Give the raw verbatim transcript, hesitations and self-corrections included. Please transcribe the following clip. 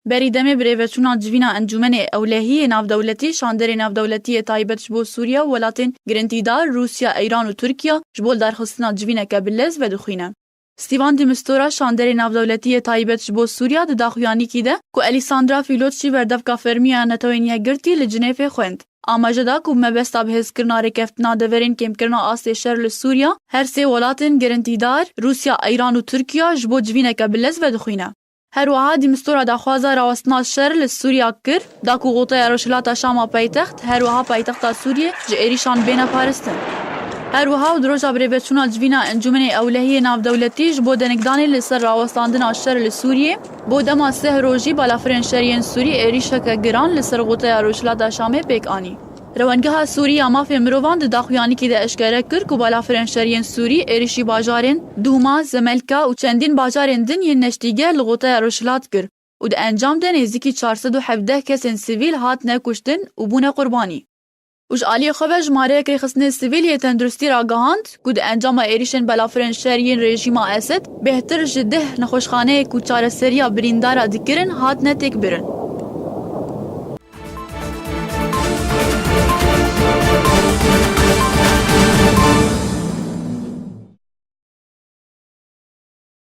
Berî demê birêveçûna civîna Encûmenê Ewlehiyê Navdewletî, şanderê navdewletî yê taybet ji bo Sûriye û welatên girintîdar, Rûsya, Îran û Tirkiye, ji bo li darxistina civîneke bi lez vedixwîne. Stîvan de Mistura, şanderê navdewletî yê taybet ji bo Sûriya, di daxuyanîkî de ku Alîsandra Fîlotçî berdevka fermî ya Netewên Yekgirtî li Cinêfê xwend, amaje da ku mebesta bihêzkirina rêkeftina deverên kêmkirina astê şer li Sûriya, her sê welatên girintîdar, Rûsya, Îran û Tirkiye, ji bo civîneke bi lez vedixwîne. Her wiha de Mistura daxwaza rawestina şer li Sûriya kir, da ku Goteya Rojhilata Şama paytext, her wiha paytexta Sûriyê ji êrîşan bêne parastin. Her wiha û di roja birêveçûna civîna Encûmenê Ewlehiyê Navdewletî ji bo denikdanê li ser rawestandina şer li Sûriyê, bo dema sih rojî balafirên şer yên Sûrî êrîşeke giran li ser Goteya Rojhilata Şamê pêk anî. Rewengeha Sûrî ya Mafê Mirovan di daxuyanîkî de eşkere kir ku balafirên şer yên Sûrî êrîşî bajarên Dûma, Zemelka û çendîn bajarên din yên neştîgeh li Goteya Rojhilat kir û di encam de nêzîkî çar sed û hevdeh kesên sivîl hatine kuştin û bûne qurbanî. Û ji aliyê xwe ve jimareyek rêxistinên sivîl yê tenduristî ragihand ku di encama êrîşên balafirên şer yên rejîma Esed bêhtir ji deh nexweşxaneyê ku çareseriya birîndara dikirin hatine têkbirin.